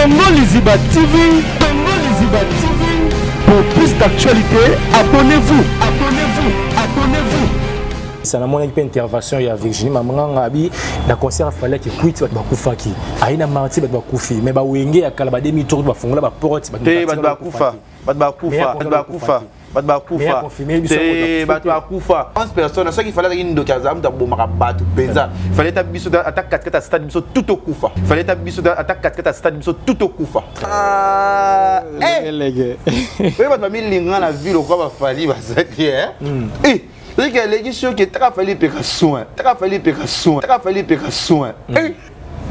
Congo Liziba TV, Congo Liziba TV. Pour plus d'actualités, abonnez-vous, abonnez-vous, abonnez-vous. Ça namonaki mpe intervention ya Virginie Mamanganga abi na concert afalaki kwiti bato bakufaki aye na marti bato bakufi mais bawenge ya kala ba demi tour bafungola baporte te bato bakufa bato bakufa bato bakufa bato bakufa te bato bakufa 11 personnes soki fallait azalaki ndoki azala moto abomaka bato mpenza fallait ata biso ata katikati ya stade biso tout okufa fallait ata biso ata katikati ya stade biso tout okufa oye bato bamilinga na ville okwa bafali bazali soki aleki soki taka fali epeka soin taka fali epeka soin taka fali epeka soin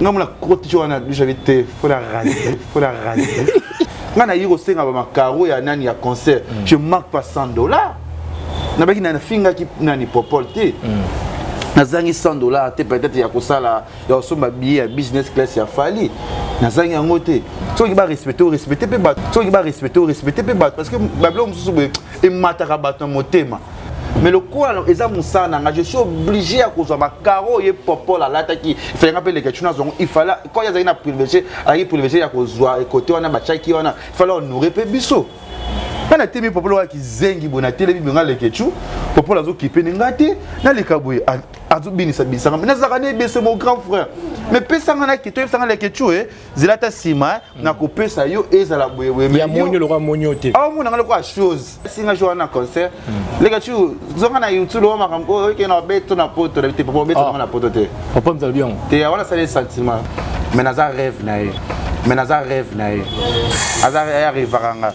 nga mona koti wana biso abi te faut la raser faut la raser nga nayi kosenga bamakaro ya nani ya concert mm. je manque pas 100 dollars nabaki nafingaki nani popol te mm. nazangi 100 dollars te peut-être ya kosala ya kosomba billet ya business class ya fali nazangi yango te soki barespecte orespecte mpe bato soki barespecte orespecte mpe bato parce que babiloko mosusu boye emataka bato na motema mais lokola eza mosala na nga je suis obligé ya kozwa bakaro ye popol alataki ifale nga mpe leketchu nazwa yango ifale ko ye azalaki na privilégié azalaki privilégié ya kozwa ekote wana batiaki wana ifale honore mpe biso nga natemi popol oyo kizengi boye natelemi boye nga leketchu popol azokipe ni nga te naleka boye azobinisa binisanga nazalaka na ebese mon grand frère mais pesanga na kito oyebisanga leketchu e zela ata nsima eh, nakopesa yo ezala boyeboye moni lokola moni yo te aomona nga lokola chose singa jour wana concert hmm. leka tu zonga na youtube oyo makambo oyo okende na beto na poto na te papa obeto ah. na poto te papa mzala bien te wana sali sentiment mais naza rêve na ye mais naza rêve na ye aza arrivaka nga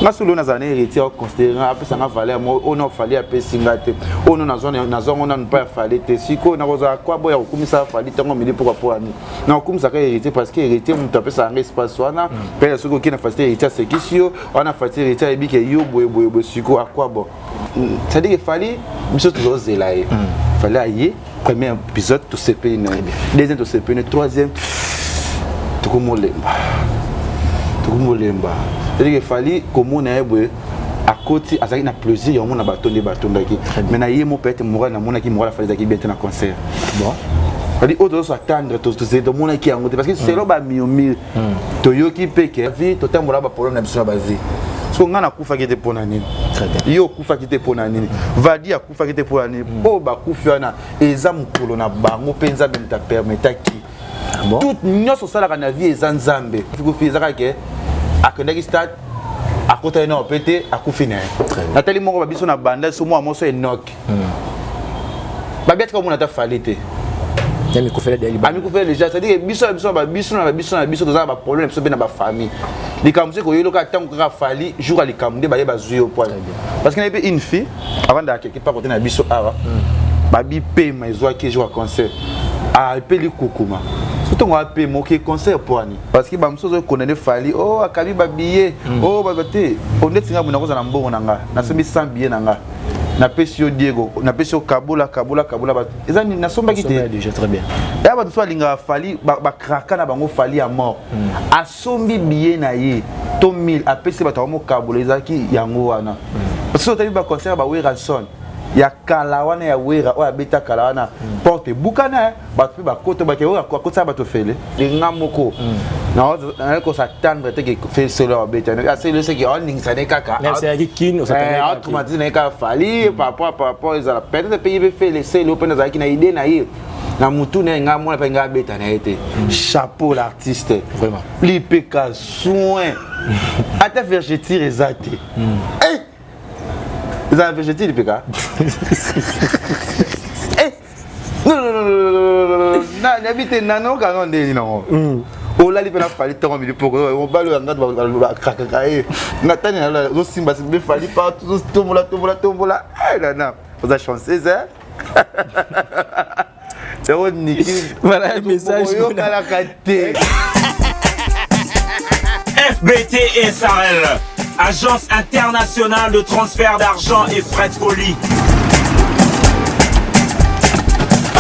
nga solo nazala na héritier aconsidere nga apesa nga valeur moko oyo na fali apesi nga te oyo no nazwango nanu mpa ya fali te sikoyo nakozala kwa boya kokumisa fali ntango midi mpoka mpo ani nakokumisaka héritier parce que héritier moto apesaka nga espace wana mpe mm. soki okei na facilité héritier asekisi yo wana facilité héritier ayebi ke yo boye boye boye sikoyo akwa bon mm, c'est-à-dire que fali biso tozozela ye mm. fali aye premier épisode tosepeli na ye deuxième tosepeli na ye troisième tokomolemba tokomolemba c'est-à-dire que fali komona ye boye akoti azalaki na plaisir ya omona bato nde batondaki mais na ye mo peut-être moral namonaki moral afali ezalaki bien te na concert bon c'est-à-dire oyo tozo attendre tomonaki yango te parce que selon mm. bamiomire mm. toyoki mpe ke vie totambola baproblème na biso na bavie so ngai nakufaki te mpo na nini yo okufaki te mpo na nini vadi akufaki te mpo na nini mm. oyo bakufi wana eza mokolo na bango mpe nzambe moto apermetaki ah tout nyonso osalaka na vie eza nzambe kufi eza kaka ke akendaki stade akotaki nao mpe te akufi na ye natali moko babiso na banda so mwa moso enoke hmm. babi atika komona ata fali te amikufela déjà c'est-à-dire biso na biso babiso na babiso na biso toza na baproblème na biso mpe na bafamille likambo soki koyeloka ntango kaka fali jour ya likambo nde baye bazwi yo poil parce que nayebi une fille avandaka quelque part kote na biso awa hmm. babi pema ezwaki jour ya concert apeli kukuma so ntongo apema oke concert poani parce que bamosusu ozokondane fali o oh, akabi babillet hmm. o oh, bato te ondeti nga boye nakozala na mbongo na nga nasombi 100 billet na nga napesi yo diego napesi yo kabola kabola kabola bato eza nini nasombaki te ya bato mosusu balingaka fali bakraka na bango fali ya mort hmm. asombi billet na ye to 1000 apesi bato yango mokabola ezalaki yango wana hmm. parce que otali baconcert ya baweranson ya kala wana ya wera oyo abeta kala wana hmm. porte ebukana eh. bato mpe bakota bake oyo akotisa bato fele nga moko hmm. naye kosatendre te ke solo abeta aselo seke aoningisa ne kaka atraumatise na ye kaka fali par rapport par rapport ezala peut-être mpe ye mpe fele selo mpe nazalaki na idée na ye na mutu na ye ngai mona mpe ngai abeta na ye te hmm. chapeau l'artiste lipeka soin ata vergetire eza te hmm. eh! ezala vergetire lipeka eh! nayebi te nanoka ngo ndenge nini nango hmm. olali mpe na fali ntongo mili poko mobali oyo ngatu bakrakaka ye nga tani ozosimba simba fali partout ozotombola tombola tombola eh, nana oza chanceuse yango niki voilà message oyokalaka te FBT SARL, agence internationale de transfert d'argent et frais de colis.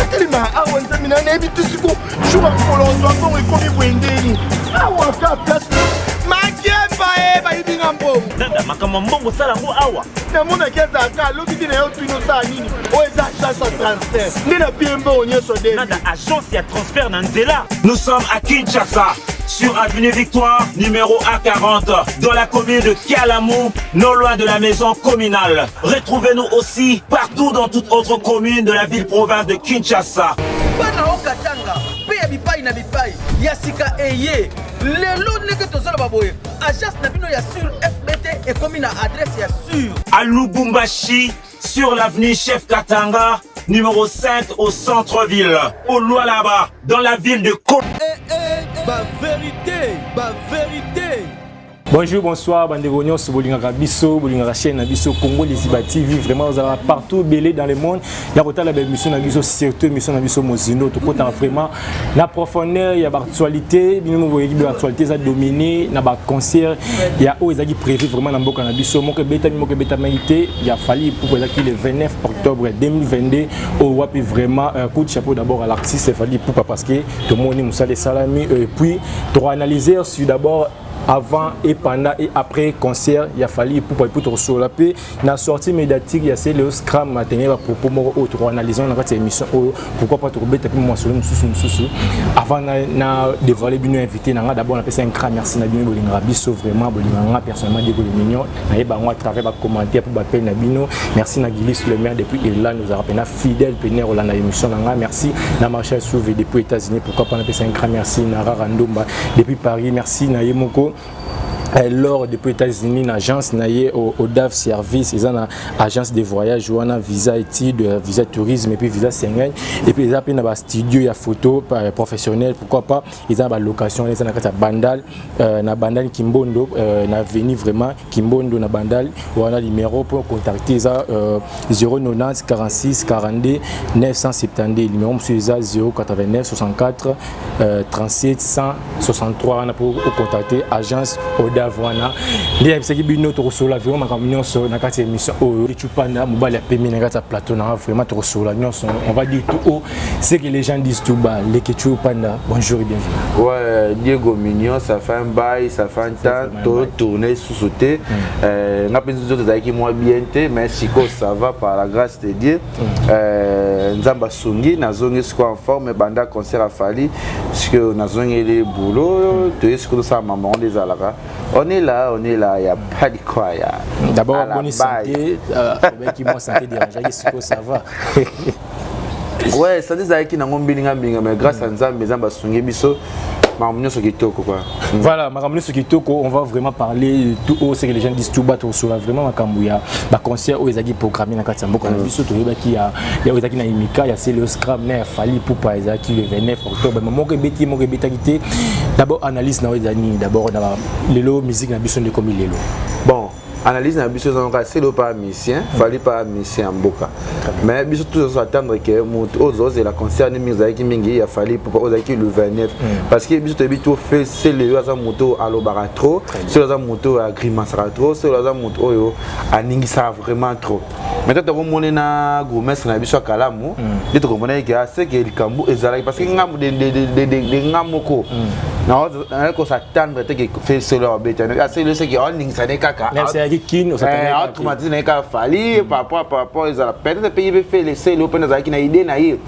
atelema awa nzambe na nayebi te siko jour ya mokolo ozwa mbongo ekomi boye ndeni awa ka place makiemba e bayibi nga mbongo Dada, makambo ya mbongo osala yango awa. Namonaki azalaka alobi te na yo tuni osala nini oyo eza agence ya transfert nde na pie mbongo nyonso de Nada, agence ya transfert na nzela. Nous sommes à Kinshasa. sur Avenue Victoire, numéro A40, dans la commune de Kalamu, non loin de la maison communale. Retrouvez-nous aussi partout dans toute autre commune de la ville-province de Kinshasa. Bana okatanga mpe ya bipai na bipai ya sika eye lelo ndenge tozoloba boye, agence na bino ya sur FBT ekomi na adresse ya sur. À Lubumbashi, sur l'avenue Chef Katanga, numéro 5 au centre-ville. Au Lualaba, dans la ville de Ko. Eh, eh, ba vérité, ba vérité. Bonjour, bonsoir, bandeko nyonso bolingaka biso, bolingaka chaîne na biso Congo Liziba TV, vraiment ozalaka partout belé dans le monde. Ya kotala ba émission na biso, surtout émission na biso Mozindo, tokotaka vraiment na profondeur ya ba actualité, bino mo boyebi ba actualité eza dominé na ba concert ya oyo ezalaki prévu vraiment na mboka na biso, moko ebetami, moko ebetamaki te, ya Fally Ipupa ezalaki le 29 octobre 2022, oyo wapi vraiment coup de chapeau d'abord à l'artiste Fally Ipupa parce que tomoni mosala esalami et puis tokoanalyser sur d'abord avant et pendant et après concert ya Fally Ipupa et puis tokosola mpe na sortie médiatique ya Celeo Scram atenge bapropos moko oyo tokoanalyse na kati ya émission oyo. Pourquoi pas tokobeta mpe masolo mosusu mosusu. Avant na dévoiler bino invité na nga, d'abord napesa un grand merci na bino bolingaka biso, vraiment bolingaka nga personnellement, Diego le Mignon, nayeba yango à travers bacommentaire mpo bapele na bino. Merci na Gilis le maire depuis Irlande, ozalaka mpena fidèle pene kolanda émission na nga. Merci na Marshal Souve depuis États-Unis. Pourquoi pas napesa un grand merci na Rara Ndomba depuis Paris. Merci na ye moko Lors depuis États-Unis na agence na ye Odav Service, eza na agence de voyage wana, visa étude, visa tourisme et puis visa Schengen, et puis eza mpe na bastudio ya photo professionnel. Pourquoi pas eza na balocation, eza na kati ya Bandal, na Bandal Kimbondo, na avenue vraiment Kimbondo na Bandal wana. Numéro pour contacter eza 090 46 42 972, numéro mosusu eza 089 64 37 163 wana pour contacter agence Odav wana. Nde yebisaki bino tokosola vraiment makambo nyonso na kati ya émission oyo. Ecupanda mobali ya pemi na kati ya plateau nanga, vraiment tokosola nyonso, on va dire tout haut ce que les gens disent tout bas. Leketchou Panda, bonjour et bienvenue. Ouais, Diego Mignon, ça fait un bail, ça fait un temps, to tourner sous sauté. Nga mpe nzoto ezalaki mwa bien te, mais sikoyo ça va, par la grâce de Dieu. Nzambe asungi, nazongi sikoyo en forme banda concert ya Fally. Sikoyo nazongeli boulot, toye sikoyo tosala mamango nde ezalaka. On est là, on est là, y a pas de quoi ya. D'abord À la bonne base. Santé, obeki mwa santé dérangeaki, sikoyo ça va? Ouais, santé ezalaki nango mbilinga mbinga, mais grâce à Nzambe, Nzambe asungi biso, makambo nyonso kitoko quoi. Voilà, makambo nyonso kitoko. On va vraiment parler tout haut ce que les gens disent tout bas. Tokosola vraiment makambo ya baconcert oyo ezalaki programmé na kati ya mboka na biso. Toyebaki ya oyo ezalaki na Imika ya Celeo Scram na ya Fally Ipupa, ezalaki le 29 octobre. Mais moko ebeti, moko ebetaki te. D'abord analyse na oyo ezali nini d'abord na lelo musique na biso nde ekomi lelo? Bon, analyse na biso ezalaka Celeo pa musicien, Fally pa musicien ya mboka, mais biso tozo attendre ke moto oyo ozozela concert nde mingi ezalaki mingi ya Fally Ipupa oyo ezalaki le 29, parce que biso toyebi to fe Celeo aza moto oyo alobaka trop, Celeo aza moto oyo agrimasaka trop, Celeo aza moto oyo aningisaka vraiment trop. Maintenant tokomoni na bourgmestre na biso ya Kalamu nde tokomonaki ke aseke likambo ezalaki, parce que ngambo de nga moko naye kos'attendre te ke fe Celeo abeta Celeo, seke aoningisa ne kaka. Même si ayaki Kine. Atraumatise na ye kaka Fally par rapport ezala peut-être mpe ye mpe fele Celeo mpe nazalaki na idée na ye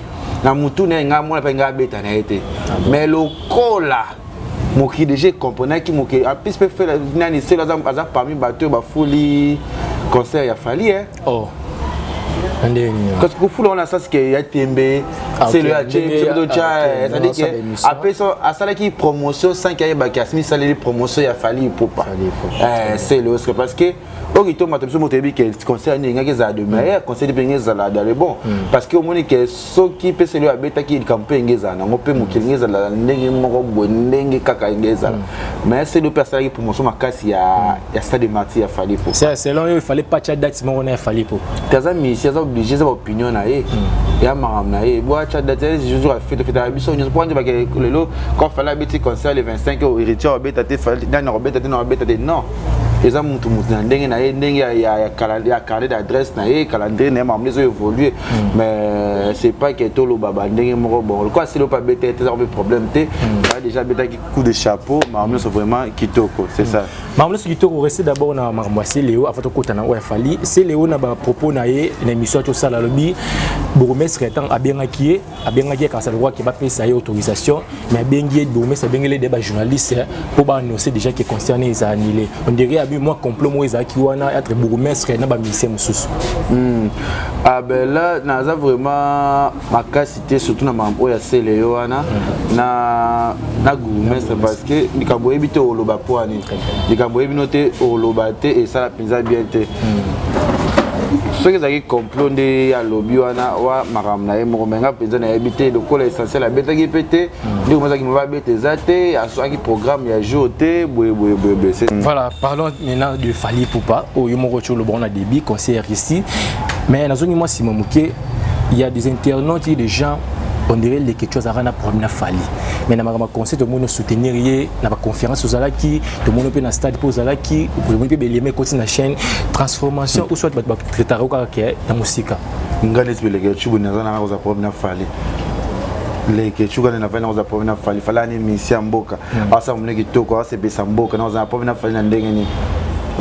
na mutu na ye, ngai mona mpe ngai abeta na ye te. Mais lokola mokili déjà ekomprenaki mokili, en plus mpe fele nani Celeo aza parmi bato oyo bafuli concert ya Fally, hein. Oh, ndenge nini? Parce que kofula wana sasi ke ya tembe. Celeo atie tya, c'est-à-dire ke apesa asalaki promotion sans ke ayebaki asimi esaleli promotion ya Fally Ipupa Celeo, parce que oyo kitomata biso moto oyebi ke concert nini engaki ezala de meilleur concert mpe enge ezala dans le bon, parce que omoni ke soki mpe Celeo abetaki likambo mpe enge ezala nango mpe mokili enge ezala ndenge moko boye, ndenge kaka enge ezala. Mais Celeo mpe asalaki promotion makasi ya Stade de Martyr ya Fally Ipupa. Selon yo, il fallait pas tia date moko na ya Fally Ipupa? Te, aza musicien, aza obligé, eza baopinion na ye ya makambo na ye. Bo atya date jour afete, fetaka biso nyonso mpo andebake lelo quand Fally abeti concert le 25, héritier abeta te, nani akobeta te, na abeta te, non. Eza mutu mutu na ndenge na ye, ndenge ya, ya, ya, ya carnet d'adresse na ye, calendrier na ye, makambo ezo évoluer. Mais c'est pas que toloba ba ndenge moko bon. Lokola asili oyo abeta te, eza mpe problème te. Ba déjà abetaki coup de chapeau, makambo nyonso vraiment kitoko, c'est ça. Makambo nyonso kitoko. Reste d'abord na makambo ya Celeo avant tokota na oyo ya Fally. Celeo, na bapropos na ye na émission tosala, alobi bourgmestre ntango abengaki ye, abengaki ye kasi alobaki bapesa ye autorisation, mais abengi ye, bourgmestre abengeli de bajournaliste mpo baannonce déjà ke concert eza annulé. On dirait abi mwa complot moko ezalaki wana entre bourgmestre na bamusicien mosusu. Ah ben là, naza vraiment makasi te, surtout na makambo oyo ya Celeo wana na bourgmestre, parce que likambo oyebi te, oloba mpo ani likambo oyebi no te, oloba te, esala mpenza bien te. Soki ezalaki complot nde alobi wana wa makambo na ye moko, me nga mpenza nayebi te. Lokola essentiel abetaki mpe te, ndenge azalaki maba abeta eza te, azwaki programme ya jour te, boye boye boye boye. Voilà, parlons maintenant de Fally Ipupa oyo moko ti oloba na début concert ici, mais nazongi mwa nsima moke. Il y a des internautes et des gens, on dirait Leketchou azalaka na problème na Fally, mais na makambo ya concert tomoni soutenir ye na baconférence, ozalaki, tomoni mpe na stade mpe ozalaki, tomoni mpe belema ekoti na chaîne transformation ou soit bato batraitaka kaka ke na mosika. Nga neti mpe Leketchou boye, naza nanga kozala problème na Fally. Leketchou kani nafali na kozala problème na Fally? Fally ani misi ya mboka, asala monene kitoko, asepesa mboka. Na kozala problème na Fally na ndenge nini?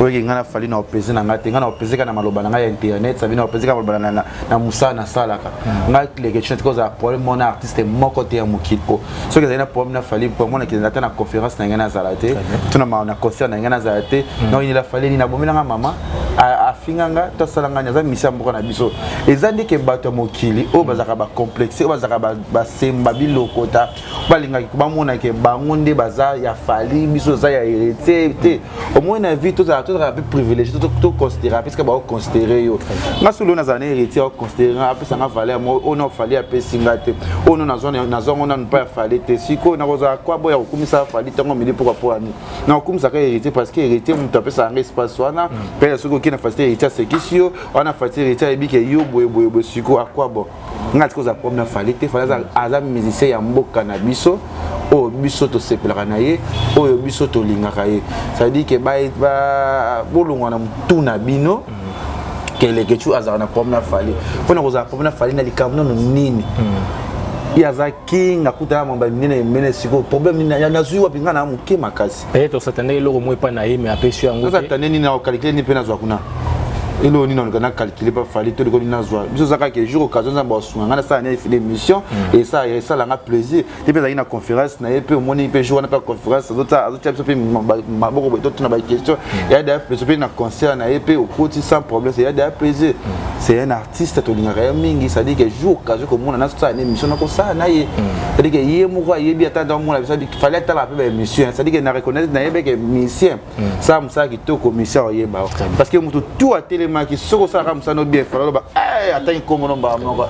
Oyoki ngai na Fally na opese na ngai te. Ngai na opese kaka na maloba na ngai ya internet, sabi na opese kaka maloba na mosala nasalaka. Ngai Leketchou natika kozala problème mona artiste moko te ya mokili. Po soki ezali na problème na Fally, po mona ata na conférence na ngai nazala te, to na concert na ngai nazala te, naoyinela Fally nini? Abomelanga mama, afinga nga, to asala ngai? Aza misi ya mboka na biso. Eza ndeke bato ya mokili oyo bazalaka bacomplexe, oyo bazalaka basemba bilokota, balingaki bamonake bango nde baza ya Fally, biso oza ya Héritier te. Omoi na vie tozalaka mpe privilégié, toconsidéra puisque baoconsidéré yo. Nga solo nazala na Héritier, aoconsidéré nga, apesanga valeur moko oyo na Fally apesi nga te. Oyo no nazwango nanu mpa ya Fally te. Sikoyo nakozala kwa boya kokumisa Fally ntango midi pokwa po ani nakokumisaka Héritier? Parce que Héritier moto apesaka nga espace wana. Mpe soki okei na facilité, Héritier asekisi yo wana, facilité, Héritier ayebi ke yo boye boye boye. Sikoyo akwa bon, nga tika kozala problème na Fally te. Fally aza musicien ya mboka na biso, oyo biso tosepelaka na ye, oyo biso tolingaka ye. C'est-à-dire ke bolongwa na motu na bino ke Leketchou azalaka na problème na Fally. Mpona kozala problème na Fally na likambo nano nini? Ye aza king, akutana mambo ya minene minene. Sikoyo problème nini nazwi wapi? Ngai na moke makasi. Peut-être osatande eloko moko epai na ye, mais apesi yango. Osatande nini? Na ocalcule nini mpe nazwa kuna eloko nini? Naluka na calcule pa Fally to likolo nini nazwa? Biso oza kaka jour occasion nzambe asunga ngai nasala nini émission, esalanga plaisir te. Mpe ezalaki na conférence na ye mpe, omoni mpe jour wana mpe ya conférence azotia biso mpe maboko boye, totuna baquestion ya daya plaisir. Mpe na concert na ye mpe okoti sans problème, c'est ya daya plaisir. C'est un artiste tolingaka ye mingi. C'est à dire que jour occasion komona nasala na émission, nakosala na ye. C'est à dire que ye moko ayebi, ata omona biso Fally atalaka mpe baémission. C'est à dire que na reconnaître, nayebi ke musicien sala mosala kitoko, musicien oyeba, parce que moto tout atelemaki. Soki osalaka mosala no bien, Fally oloba atangi nkombo no mbala moko.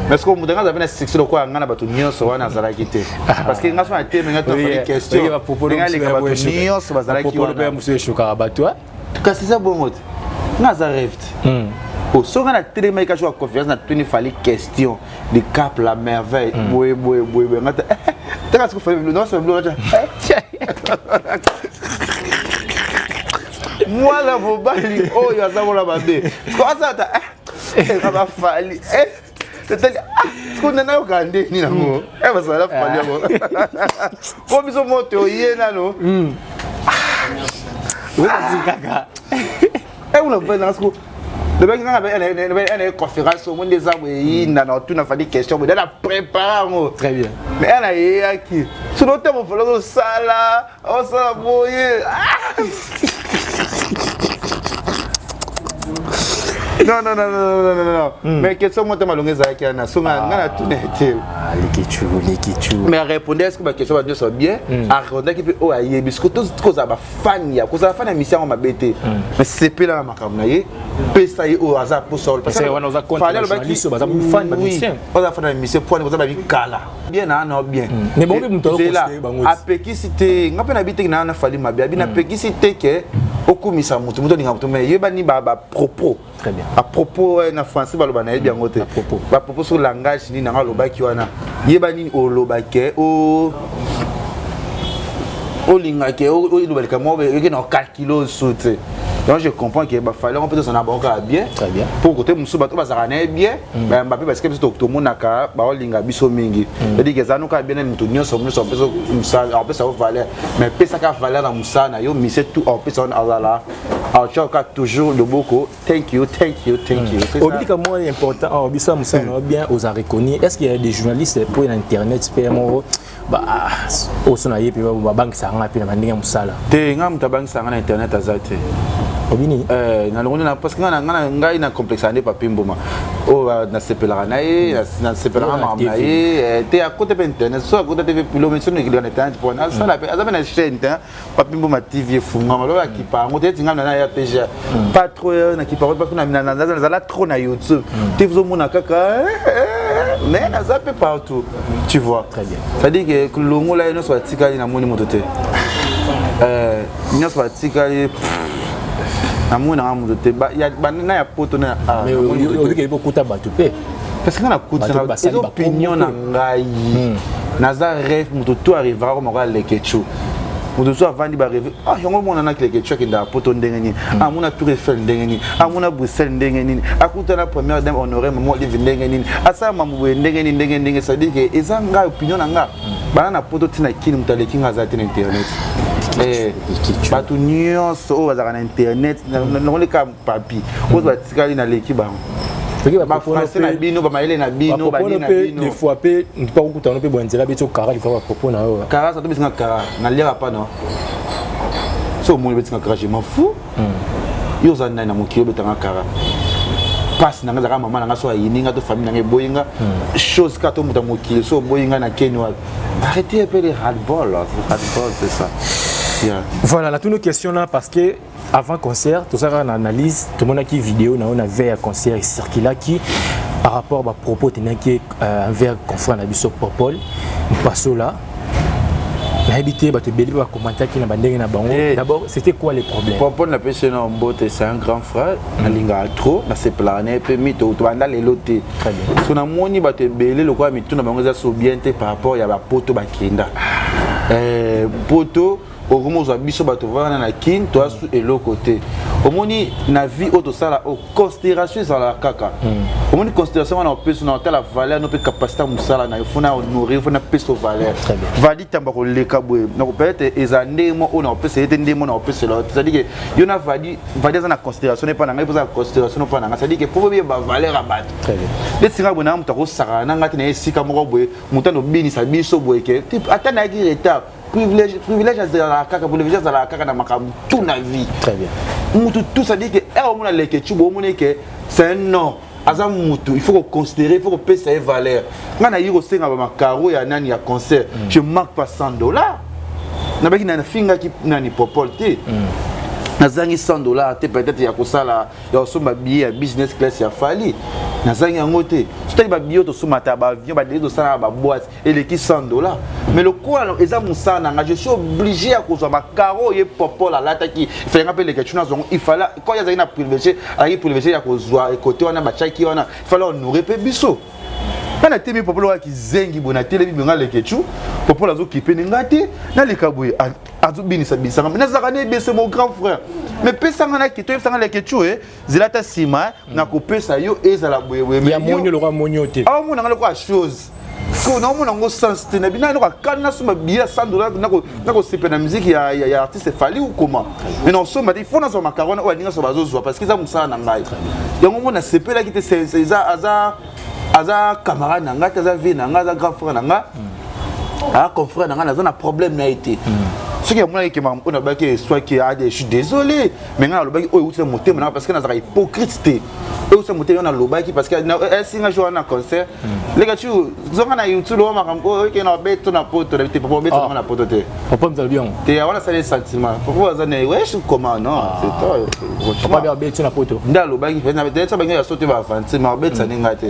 Mais soki moto nga aza mpe na succès lokola nga na bato nyonso wana azalaki te, parce que nga so na teme nga tofali question nga aleka bato nyonso bazalaki wana. Mosusu eshokaka bato. Kasi eza bongo te, nga aza rêve te. Soki nga na telemaki kasi ya conférence, na tuni Fally question de cap la merveille boye boye boye boye, nga te teka siko Fally nyonso biloko. Mwana mobali oyo aza mona mabe, aza ata bafali tetali siko nayoka ndeni nango bazala Fally yango po biso moto oye nano. Kaka. Una vena siko lobaki nga na conférence, omoni eza boye, eyinda na otuna Fally question boye, na prépare yango. Très bien. Mais ana eyeyaki soki otema Fally ozosala, osala boye. Non, non, non, non, non, non, non. Mais question moko te malongo ezalaki wana. So nga natuna te. Leketchou, Leketchou. Mais arépondre est ce que baquestion bato nyonso bien, arépondaki mpe oyo ayebi. Siko kozala bafani ya kozala fan ya misi yango mabe te, mais sepela na makambo na ye, pesa ye oyo aza posa. Oza fan ya mission poani koza babikala bien na ana bien. Apekisi te, nga mpe nayebi te na ana Fally mabe abi. Napekisi te ke okumisa motu, motu alinga motu, mais yebani bapropos. Très bien. À propos na français baloba, nayebi yango te. Bapropos sur langage nini nango alobaki wana, yeba nini olobake o Olingaki oloba likambo oke na ocalcule osu te. Donc je comprends que bafali yango mpe tozala na bango kaka bien. Très bien. Mpo kote mosusu, bato bazalaka na ye bien, bayamba mpe, parce que biso tomonaka baolinga biso mingi. C'est-à-dire que eza no kaka bien na moto nyonso nyonso apesa yo valeur, mais pesaka valeur na mosala na yo mise tout, apesa azala aotiaka toujours loboko. Thank you, thank you, thank you. C'est ça. Obilika moko important awa, biso ya mosala na yo bien, oza reconnu. Est ce qu'il y a des journalistes mpo na internet mpe moko oso na ye mpe babangisaka nga mpe na bandenge ya mosala? Te, ngai moto abangisaka na internet aza te. Obini? Nalongoli na, parce que ngai na complexe nde Papi Mboma oyo nasepelaka na ye, nasepelaka makambo na ye te. Akota mpe internet, so akota te mpe pilo, mais soki na internet mpona asala mpe, aza mpe na chaîne te, Papi Mboma TV efungama loyo, akipa yango te. Eti ngai na ya PGA pas trop nakipa yango parce que nazala trop na YouTube te, ozomona kaka, mais naza mpe partout, tu vois. Très bien. C'est-à-dire que longola ye, nyonso batikali namoni moto te. Nyonso batikali namoni nanga moto te, na ya poto na Mais obiki okuta bato mpe. Parce que nga Bato nakuti, basali eza opinion na bakombo. Ngai naza rêve, moto to arrivera komaka Alekechu, moto so avandi barêve, ah, yango omonanaki Lekechu akendaka poto ndenge nini, amona Tour Eiffel ndenge nini, amona Bruxelles ndenge nini, akutana première dame honoré mama Olive ndenge nini, asala mambo boye ndenge nini, ndenge ndenge. C'est-à-dire que eza ngai opinion na nga. Bana na poto ntina kini, moto aleki nga aza te na internet. Bato nyonso oyo bazalaka na internet, nakoleka Papi, oyo batikali naleki bango. Bafrançais na bino, bamayele na bino, banini na bino. Des fois mpe mpa kokutana mpe boya nzela beti okara lifa bapropos na yo. Kara sa tobesinga kara, naliaka pa no so omoni betinga kara, je m'en fous. Yo oza nani na mokili obetanga kara? Mpasi na nga ezalaka mama na nga so ayini nga to famille na nga eboyi nga, chose kaka to moto ya mokili so oboyi nga na keni wapi? Arrêtez un peu les ras-le-bol, ras-le-bol, c'est ça, yeah. Voilà, natuni question là parce que avant concert tozalaka na analyse, tomonaki vidéo na yo na veille ya concert ecirculaki par rapport bapropos tenaki envers confrère na biso Popol Mpasola. Nayebi te, bato ebele mpe bakommentaki na bandenge na bango. D'abord, c'était quoi les problèmes? Popol, napesi ye na mbote, c'est un grand frère, nalingaka trop, nasepelaka na ye mpe mito, tobanda lelo te. Très bien. So namoni bato ebele lokola mitu na bango eza so bien te par rapport ya bapoto bakenda. Poto okomi ozwa biso bato wana na Kine, toza su eloko te. Omoni na vie oyo tosala oyo, considération ezalaka kaka. Omoni considération wana opesi na otala valeur no mpe capacité ya mosala na yo, fona honorer, fona pesa valeur. Très bien. Vadi Tamba koleka boye, peut-être eza ndenge mo oyo na kopesa ye te, ndenge mo na kopesela yo te. C'est-à-dire que yo na Vadi, Vadi aza na considération epa na ngai, mpo aza na considération epa na ngai. C'est-à-dire que faut boyeba valeur ya bato. Très bien. Neti nga boye, na moto akosakana na ngai te na ye esika moko boye, moto anobinisa biso boye ke ata nayaki retard. Privilège, privilège azalaka kaka, privilège azalaka kaka na makambo tout na vie. Très bien. Mutu tout, c'est-à-dire que ere omona Leke Tsubo, omoni ke c'est un nom, aza mutu, il faut koconsidérer, il faut kopesa ye valeur. Ngai nayi kosenga bamakaro ya nani ya concert, je manque pas 100 $. Nabaki na nafingaki nani Popol te, nazangi 100 $ te. Peut-être ya kosala ya kosomba billet ya business class ya Fali, nazangi yango te. Sotaki babillet tosomba ta baavion, badele tosala na baboîte eleki 100 $. Mais lokola eza mosala na nga, je suis obligé ya kozwa bakaro. Ye Popol alataki efalenga mpe Leke Tuna azwango. Ifala ko azalaki na privilégié, azalaki privilégié ya kozwa ekote wana batiaki wana, ifala honore mpe biso. Nga natemi Popol oyo kizengi boye, natelemi benga Lekechu, Popol azokipe ni nga te, naleka boye, azobinisa binisanga, nazalaka na ebese, mon grand frère, mais pesanga na kito, oyebisanga Lekechu e zela ata nsima nakopesa yo, ezala boyeboye. Ya moni lokola moni yo te. Aomona nga lokola chose ko naomona yango sens te. Na bino eloko akani, nasomba billet ya 100 $, nakosepela na musique ya artiste Fali ou comment? Mais nasomba te, il faut nazwa makaro wana oyo alinga so bazozwa, parce que eza mosala na ngai. Yango mo nasepelaki te. Eza aza camarade na ngai te, aza vie na ngai, aza grand frère na ngai, aza confrère na ngai, naza na problème na ye te. Soki amonaki ke makambo oyo nalobaki eswaki ade, je suis désolé, mais ngai nalobaki oyo euti na motema na ngai, parce que nazalaka hypocrite te. Oyo euti na motema nalobaki, parce que esinga jour wana na concert, Leka tu zonga na YouTube oyo makambo oyo oke na obeto na poto na te, papa obeto nanga na poto te. Papa mzala bien. Te, wana asali sentiment, papa aza na wesh, comment? Non, c'est toi. Papa bien obeto na poto. Nde alobaki peut-être bangi ya sote baaventure, mais abetisa nde ngai te,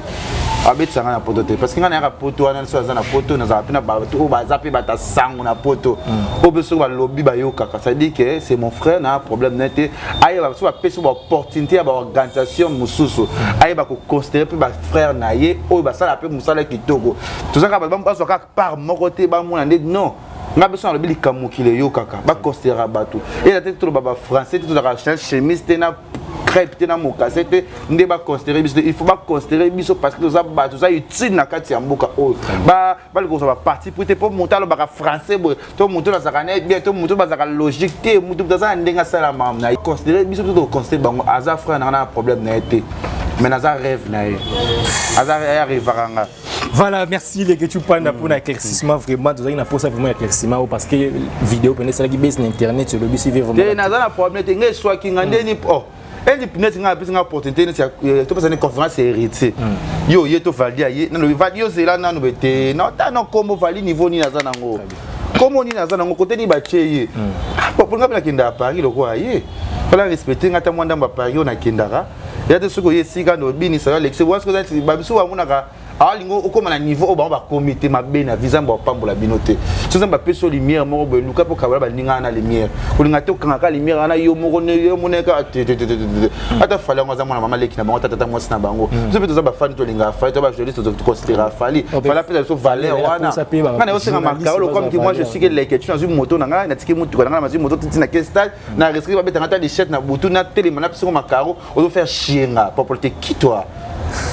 abetisa ngai na poto te, parce que ngai nayaka poto wana so aza na poto, nazala mpe na bato oyo baza mpe bata sango na poto oyo mpe soki balobi bayokaka. C'est-à-dire que c'est mon frère, na problème na te. Ayeba so bapesi baopportunité ya baorganisation mosusu, ayeba koconsidérer mpe bafrère na ye oyo basala mpe mosala kitoko. Toza kaka bazwa kaka part moko te, bamona nde non. Nga biso nalobi likambo mokili eyokaka, baconsidéraka bato. Eza te toloba bafrançais te, tozalaka chemise te na crêpe te na mokase te nde baconsidéré biso te. Il faut baconsidéré biso parce que toza bato, toza utile na kati ya mboka oyo. Balinga kozwa baparti pris te, mpo moto alobaka français boye to moto azalaka na bien to moto bazalaka logique te, moto moto aza na ndenge asala makambo na ye. Considéré biso, biso toconsidéré bango. Aza frère na nga, na problème na ye te, mais naza rêve na ye, aza arêvaka nga. Voilà, merci les Kechu Panda pour l'éclaircissement. Vraiment, nous avons pour ça vraiment éclaircissement parce que vidéo peut être qui base internet sur le BCV vraiment. Te, naza na problème te. Ngai eswaki nga ndeni oh endi neti ngai apesi nga opportunité neti topesa ni conférence ya héritier. Yo ye to Valdi aye nano, Valdi ozela nano be te na ota na kombo Valdi, niveau nini aza nango, kombo nini aza nango, kote nini batie ye mpo nga mpe nakendaka Paris lokola ye. Fala respecte nga ata mwa ndambo ya Paris oyo nakendaka ya te. Soki oye esika na obinisa yo alekisi wana, soki oza babiso bamonaka alingi okóma na niveau oyo bango bakomi te, mabe na vie. Nzambe apambola bino te. So Nzambe apesi yo lumière moko boye, luka mpo kabola baninga wana lumière. Kolinga te okangaka lumière wana yo moko, yo moneka te te te te te. Ata Fally yango aza mwana mama leki na bango, tata mwasi na bango. Biso mpe toza bafani, tolingaka Fally, to bajournaliste toconsidéraka Fally. Fally apesa biso valeur wana. Nga na yosenga makaro lokola miki. Moi je suis que leke tu nazwi moto na ngai, natiki motuka na ngai, nazwi moto titi na ke stade na risque babetanga ata lichette na butu, natelema napesingo makaro. Ozofaire chier nga popole te qui toi.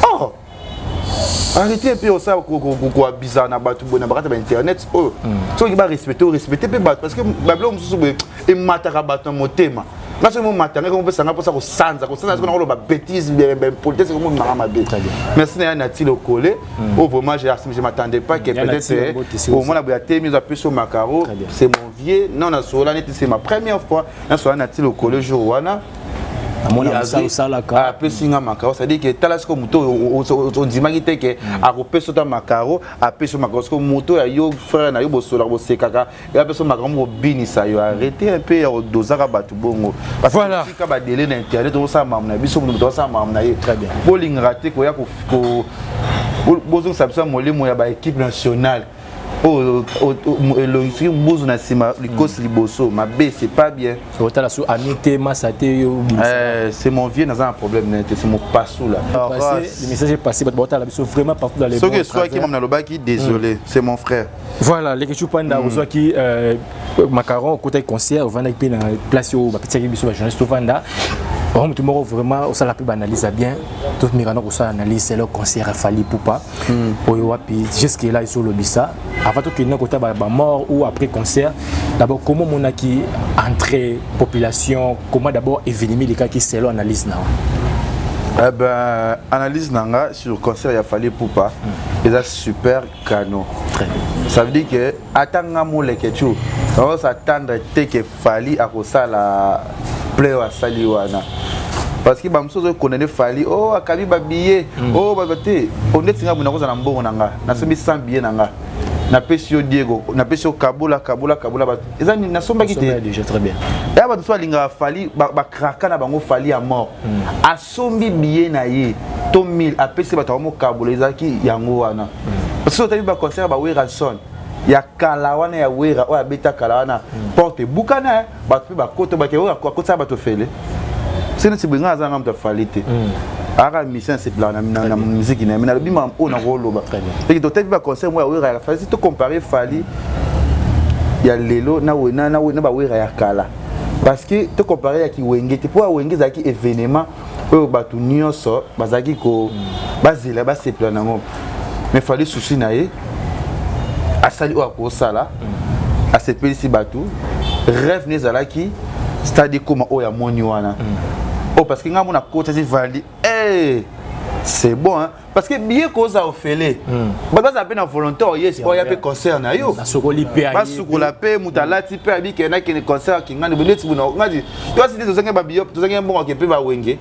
Oh, arrêtez mpe osala koabiza na bato boye na bakati ya bainternet oyo. Soki barespecte, orespecte mpe bato, parce que babiloko mosusu boye emataka bato na motema. Nga soki momata ngai komopesa ngai mposa kosanza kosanza, soki nakoloba bêtise, impolitesse ekomomimaka mabe. Merci na ya Nati Lokole oyo vraiment je m'attendais pas que peut-être omona boye atemi apesi yo makaro. C'est mon vieux. Non, nasola neti c'est ma première fois nasola Nati Lokole jour wana. Apesi nga makaro, c'est-à-dire que tala sikoyo moto ondimaki te ke akopesa ota makaro, apesi yo makaro. Sikoyo moto ya yo frère na yo, bosolaka, bosekaka, apesi yo makaro mobinisa yo. Arrête un peu ya kodozaka bato bongo. Tika badele na internet, tozosala makambo na biso, moto azosala makambo na ye. Bolingaka te koya bozongisa biso ya molimo ya baéquipe nationale oyo elongi soki mbuzu na nsima, likosi liboso, mabe, c'est pas bien. Otala so ami te, masa te yo. C'est mon vieux, naza na problème na te, c'est mon pasou là. Le message est passé. Bato baotala biso vraiment partout dans les Soki eswaki mama nalobaki, désolé, c'est mon frère. Voilà, Lekechou Panda, ozwaki macaron, okotaki concert, ovandaki mpe na place oyo bapetisaki biso bajournaliste tovanda. Bango motu moko vraiment osala mpe baanalyse ya bien. Tomeka kosala analyse selo concert ya Fally Ipupa oyo wapi jusque là ezolobisa. Avant tokende kota bamort ou après concert, d'abord comment omonaki entrée population, comment d'abord événement elekaki selo analyse na? Eh ben, analyse nanga sur concert ya Fally Ipupa eza super canon. Très bien. Ça veut dire que ata nga moleke tu s'attendre te que Fally akosala play oyo asali wana, parce que bamosusu ozokondane Fally, oh, akabi babillet, oh, bato te. Ondeti nga boye, nakozala na mbongo na nga, nasombi 100 billet na nga, napesi yo Diego, napesi yo kabola kabola kabola bato, eza nini? Nasombaki te. Déjà très bien. Eya bato mosusu balingaka Fally, bakraka na bango Fally ya mort, asombi billet na ye to 1000, apesi bato yango mokabola, ezalaki yango wana. Parce que otali baconcert ya baWerrason ya kala wana, ya Wera oyo abeta kala wana, porte ebukana, bato mpe bakota bake oyo akotisa bato fele. Soki neti boye, ngai aza nga moto aFally te, aka mission asepelaka na musique na ye, mais nalobi makambo oyo nakoloba eke totali baconcert moko ya Wera ya Fally, tocompare Fally ya lelo na baWera ya kala, parce que tocompare ya kiwenge te, mpo ya Wenge ezalaki événement oyo bato nyonso bazalaki ko bazela, basepela nango. Mais Fally, souci na ye, asali oyo akosala, asepelisi bato. Rêve ne ezalaki stade ekóma oyo amoni wana oyo, parce que ngai mona kotasi Valdi, hey, c'est bon hein? Parce que billet koza ofele, bato bazala mpe na volonté oye oya mpe concert na yo. Basokoli mpe. Basukola mpe, moto alati mpe abikende, akende concert akingani neti bona ngati yo asi nde tozangi babiyo, tozangi mbongo ake mpe bawenge.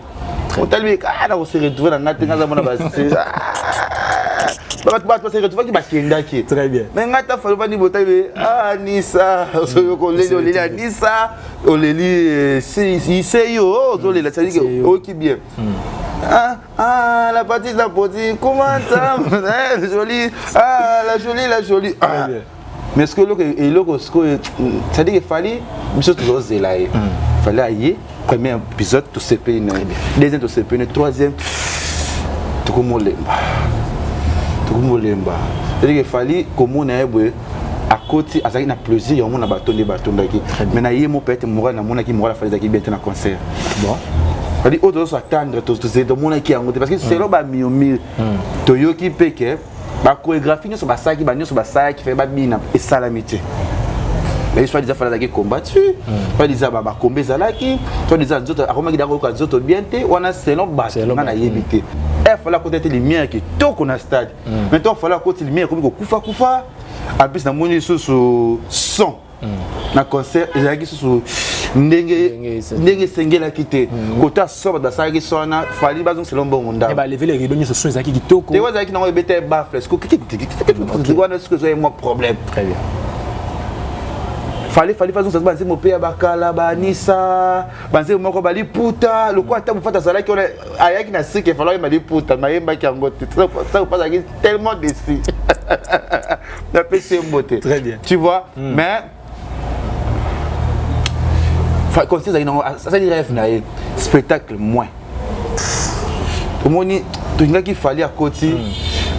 Otali na kose retrouve na ngai te, ngai aza mona bato base retrouvaki, bakendaki. Très bien. Mais ngai ta Fally ovandi botali anisa, oleli, oleli anisa, oleli ise yo ozolela, c'est-à-dire oyoki bien. Ah, ah, la partie la petite, comment ça, eh, jolie, ah, la jolie, la jolie. Ah. Mais ce que eloko sikoyo, c'est-à-dire que Fally, biso tozozela ye. Fally aye, premier épisode tosepeli na ye, deuxième tosepeli na ye, troisième tokomolemba, tokomolemba. C'est-à-dire que Fally komona ye boye, Akoti, azalaki na plaisir ya omona bato nde batondaki, mais na ye mo peut-être moral, namonaki moral afali ezalaki bien te na concert. Bon. C'est-à-dire oyo tozo attendre, tomonaki yango te, parce que selon bamiomire toyoki mpe ke bachorégraphie nyonso basalaki, banyonso basalaki fe babina, esalami te. Mais soit disant Fally azalaki combattu, soit disant bakombe ezalaki, soit disant nzoto akomaki da koyoka nzoto bien te wana, selon bato. Nga nayebi te. Fally akota te, lumière kitoko na stade. Maintenant Fally akoti, lumière ekomi kokufa kufa. En plus namoni lisusu son na concert ezalaki susu ndenge ndenge esengelaki te. Kota so bato basalaki so wana, Fally bazongisela mbongo ndako. Balever le rideau nyonso, son ezalaki kitoko. Te, ezalaki nango ebeta baffle wana, siko ezwaki mwa problème. Très bien. Fally bazongisa banzembo mpe ya bakala, banisa banzembo moko baliputa lokola ata mofata azalaki wana, ayaki na sike, Fally ayemba liputa, mayembaki yango te. Azalaki tellement déçu, napesi ye mbote. Très bien. Tu vois, mais concert ezalaki nango, asali rêve na ye, spectacle moins. Omoni, tolingaki Fally akoti,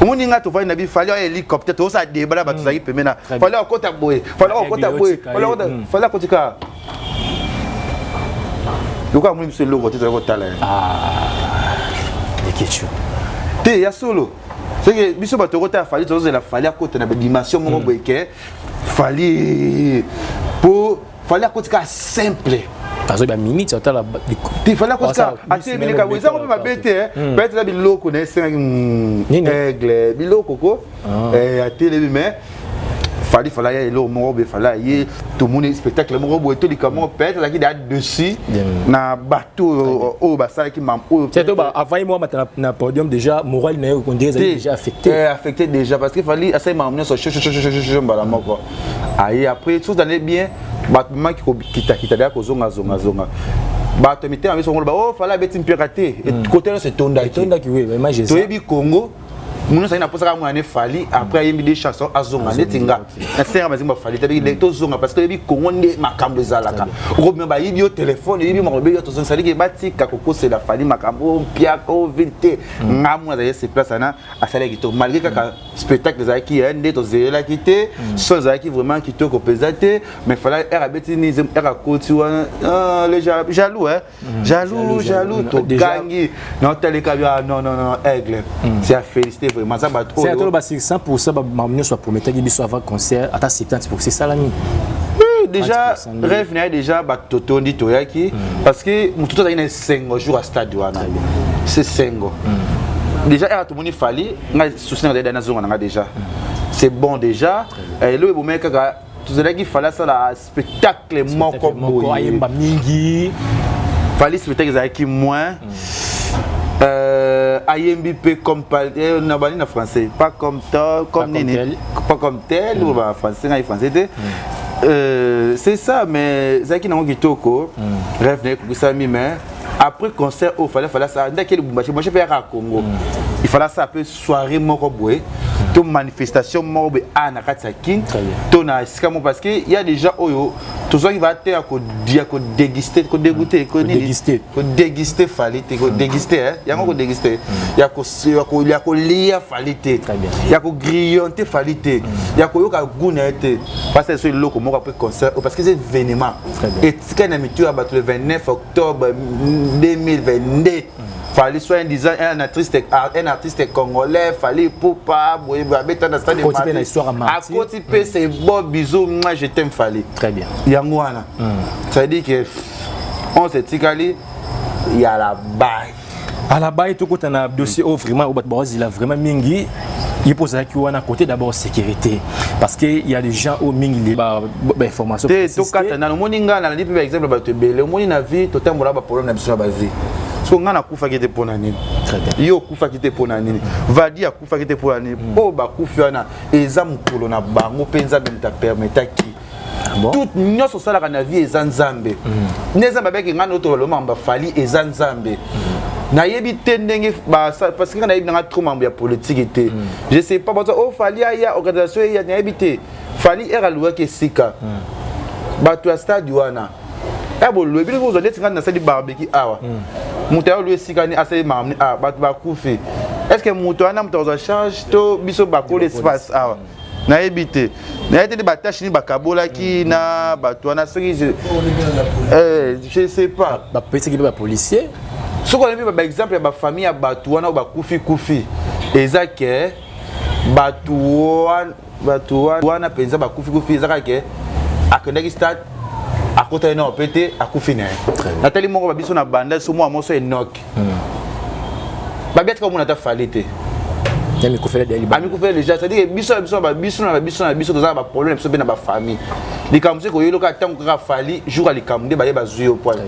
omoni nga tovandi na bi Fally oya hélicoptère, tozosala débat na bato tozalaki pembe na Fally, akota boye, Fally akota boye, Fally akoti kaka lokola amoni biso eloko te, tozali kotala ye. Lekechu. Te, ya solo, seke biso bato okotala Fally, tozozela Fally akota na badimension moko boye ke Fally, po Fally akoti kaka simple. Azoyi baminute otala. Te, Fally akoti kaka atelemileka boye, ezango mpe mabe te. Peut-être eza biloko na esengaki aigle, biloko ko atelemi, mais Fally aya eloko moko boye, Fally aye, tomoni spectacle moko boye, tolika moko, peut-être azalaki deya dessus na bato oyo basalaki mam oyo. Avant ye mwa mata na podium, déjà moral na ye on dirait ezali déjà affecté. Affecté déjà, parce que Fally asali makambo nyonso shoshoshosho mbala moko, aye. Après soki ozali bien, bato bamaki kokitakita deya, kozongazongazonga bato mitema biso ngoloba o Fally abeti mpiaka te, kote nyonso etondaki. Etondaki, oui, image eza. Toyebi Congo, mono azali na mposaka mwana ne Fally, après ayembi des chansons, azonga. Neti nga nasenga bazimba Fally tabiki tozonga, parce que toyebi Congo nde makambo ezalaka, okobima bayibi yo telefone, oyebi makambo ebebi yo, tozonga. Sadiki batika kokosela Fally makambo mpiaka o ville te. Nga mona azali se place wana, asalaki kitoko malgré kaka spectacle ezalaki nde tozelelaki te, son ezalaki vraiment kitoko mpenza te. Mais Fally ere abeti nini, ere akoti wana, le jaloux, hein, jaloux, jaloux, togangi naotaleka bi. Ah non, non, non, aigle, c'est à féliciter vraiment, aza bato. Oyo toloba sur 100, bamakambo nyonso baprometaki biso avant concert, ata 70 esalami. Déjà rêve na ye, déjà bato totondi, toyaki, parce que motu to azalaki na esengo jour ya stade wana, c'est sengo déjà. Ere tomoni Fally, ngai souci na ngai nazonga na nga déjà, c'est bon déjà. Eloko ebomaki kaka, tozalaki Fally asala spectacle moko boye, ayemba mingi. Fally spectacle ezalaki moins, ayembi mpe comme na bani na français, pas comme toi, comme nini, pas comme tel ou ba français, ngai français te. C'est ça, mais ezalaki nango kitoko, rêve na ye ekokisami. Mais après concert oyo, Fally asala ndaki Lubumbashi, Lubumbashi mpe yaka Congo, il fallait asala mpe soirée moko boye to manifestation moko boye a na kati ya Kin to na esika moko, parce que y a déjà oyo tozwaki va te ya kodéguster, kodégoûter, kodéguster Fally te, kodéguster yango, kodéguster ya kolia Fally te, ya kogrignoter Fally te, ya koyoka goût na ye te, parce que so eloko moko après concert, parce que c'est événement etikali na mitu ya bato le 29 octobre 2022. Fally soit un disant un artiste congolais, Fally Ipupa boye abeta na stade, akoti mpe, c'est bon, bisous, moi je t'aime Fally. Très bien. Yango wana, ça veut dire que on s'etikali ya la baille. À la baille. Tokota na dossier oyo vraiment oyo bato bazozela vraiment mingi. Ye mpo ozalaki wana, côté d'abord sécurité, parce que il y a des gens oyo mingi bainformation. Te, tokata nano. Omoni, ngai nalandi mpe baexemple bato ebele. Omoni, na vie totambola baproblème na biso na bavie. So ngai nakufaki te mpo na nini? Yo okufaki te mpo na nini? Vadi akufaki te mpo na nini? Oyo bakufi wana eza mokolo na bango mpe Nzambe moto apermetaki. Tout nyonso osalaka na vie eza Nzambe. Nde Nzambe abeki ngai noto balomaka baFally, eza Nzambe. Nayebi te ndenge, parce que ngai nayebi nanga trop mambo ya politique te, je sais pas. Bato o Fally aya organisation eya, nayebi te. Fally ere aluwaki esika bato ya stade wana ya bolue bino kozwa neti ngai nasali barbecue awa, moto ayo olue esika ni asali makambo awa, bato bakufi. Est ce que moto wana moto akozwa charge to biso bakolo espace awa? Nayebi te, nayebi te nde batashe nini bakabolaki na bato wana, soki je sais pas. Bapesaki mpe bapolicier. Soki oyebi baexemple ya bafamille ya bato wana oyo bakufi kufi, eza ke bato wana mpenza bakufi kufi, eza kaka ke akendaki stade, akotaki nao mpe te, akufi na ye. Natali moko babiso na banda so mwa moso enoke babi atika komona ata Fally te. Amikufela déjà. C'est-à-dire biso na biso, babiso na babiso na biso, toza na baproblème na biso mpe na bafamille. Likambo soki koyeloka ntango kaka Fally jour ya likambo nde baye bazwi yo poil,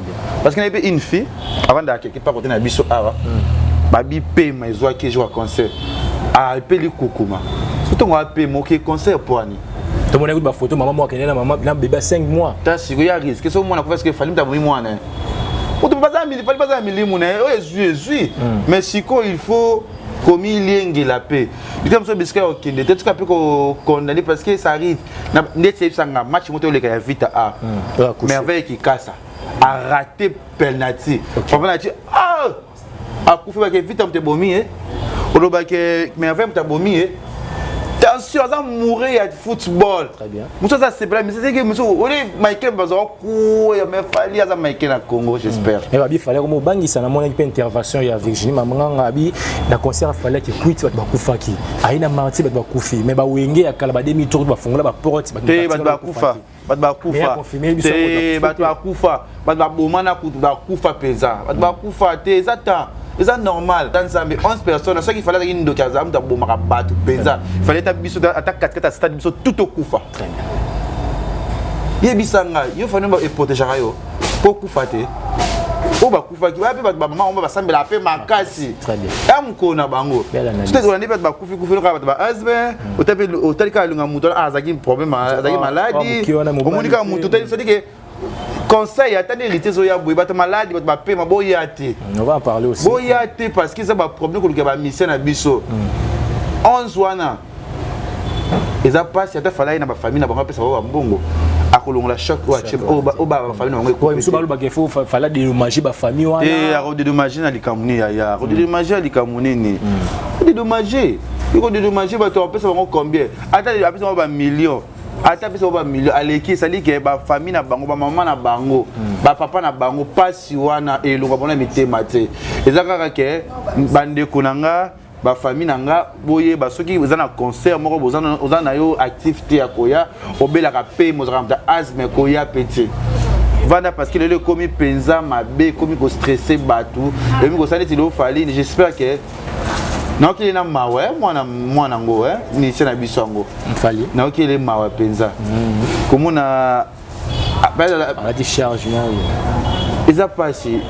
parce que nayebi une fille avandaka quelque part côté na biso awa, babi pema ezwaki jour ya concert, apeli kukuma so ntongo apema oke concert poani. Tomonaki bafoto, mama moko akende na mama na bébé ya 5 mois. Ta sikoyo ya risque so mwana kufa, Fally mutu abomi mwana ye, moto Fally baza na milimu na ye oyo ezwi ezwi. Mais sikoyo il faut komiliengela mpe bika mosusu bisika ya kokende te, tika mpe kokondamner, parce que ça arrive ndeti eyebisanga match moko oleka ya Vita a Merveille Kikasa araté penalty, papa na ti ah akufi, bake Vita moto ebomi ye, olobake Merveille moto abomi ye. Tension, aza mouré ya football. Mosu aza sepela miseke, mosu oli Michael bazwa kuya, mais Fally aza Michael na Congo, j'espère. Mais babi Fally komo obangisa, namonaki mpe intervention ya Virginie Mamanganga, abi na concert Fally aki kwiti, bato bakufaki, aye na Martyrs, bato bakufi, mais bawenge ya kala ba demi tour bafongola baporte. Te, bato bakufa, bato bakufa te, bato bakufa, bato babomana kutu bakufa mpenza, bato bakufa te, eza temps, eza normal. Ta Nzambe, 11 personnes, soki Fally azalaki ndoki, azala moto abomaka bato mpenza, Fally ata biso ata katikati ya stade, biso tout okufa. Yebisa ngai, yo Fally eprotégeaka yo mpo okufa te. Oyo bakufaki baya mpe bato, bamama bango basambelaka mpe makasi ya mokolo na bango. Soki bato bakufi kufi kaka bato ba asthme, otali kaka alinga moto azalaki problème, azalaki maladi, omoni kaka moto otali, c'est-à-dire que conseil ata nde héritier ezoya boye, bato maladi, bato bapema, boya te, boya te, parce que eza baproblème koluka bamission na biso. 11 wana eza mpasi. Ata Fally na bafamille na bango, apesa bango bambongo, akolongola choc oyo bafamille na bango. Mosusu balobaka faut Fally dédommager bafamille wana. Te, akodédommager na likambo nini? Yaya, akodédommager ya likambo nini? Kodédommager, ekodédommager bato, apesa bango combien? Ata apesa bango bamillion, ata apesa bango bamillion, aleki. Esali ke bafamille na bango, bamama na bango, bapapa na bango, mpasi wana elongwa bango na mitema te. Eza kaka ke bandeko na nga, bafamille na nga, boyeba soki eza na concert moko oza na yo actif te ya koya, obelaka pe mozalaka moto asthme, koya pe te, vanda, parce que lelo ekomi mpenza mabe, ekomi kostresser bato, ekomi kosala neti lelo Fally. J'espère que naokeli na mawa mwana mwana yango ministère na biso yango. Fally. Naokeli mawa mpenza komona. Alati charge moko. Eza mpasi.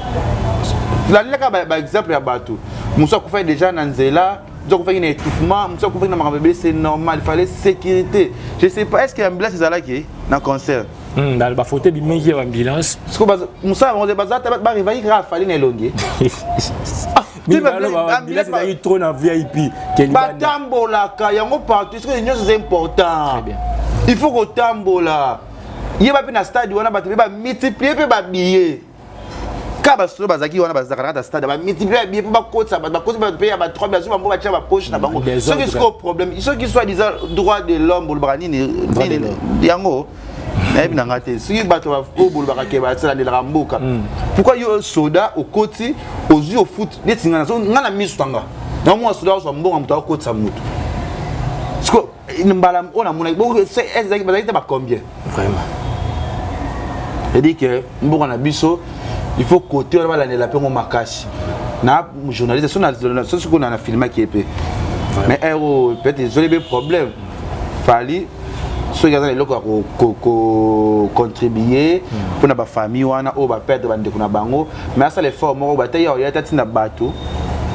Lalelaka baexemple ya bato mosu akufaki déjà na nzela, mosu akufaki na étouffement, mosu akufaki na makambo ebele. C'est normal, il fallait sécurité. Je sais pas, est ce que ambulance ezalaki na concert? Bafoto ebimeki ya baambulance. Mosala bango baza barivaki kaka Fally na elongi. Ambulance ezalaki trop na VIP. Batambolaka yango partout, soki nyonso eza important, il faut kotambola. Yeba mpe na stade wana bato mpe bamultiplier mpe babillet, ka basolo bazalaki wana, bazalaka na kati ya stade, bamultiplier babillet mpo bakotisa bato, bakotisa bato mpe ya ba 3, bazwi bango, batia bapoche na bango. Soki sikoyo problème, soki soit disant droit de l'homme, bolobaka nini yango, nayebi na nga te. Soki bato oyo bolobaka ke basalandelaka mboka, pourquoi yo soda okoti, ozwi ofut neti nga na miso na nga, naomona soda ozwa mbongo, moto akotisa moto? Siko mbala oyo namonaki bazalaki te bacombien? Vraiment. C'est-à-dire que mboka na biso, il faut côté wana balandela mpe ngo makasi. Na journaliste so sikoyo na filmaki ye mpe, mais heure oyo peut-être ezoli mpe problème. Fally soki aza na eloko ya kocontribuer mpona bafamille wana oyo baperdre bandeko na bango, mais asala effort moko, bata ya oya ta ntina bato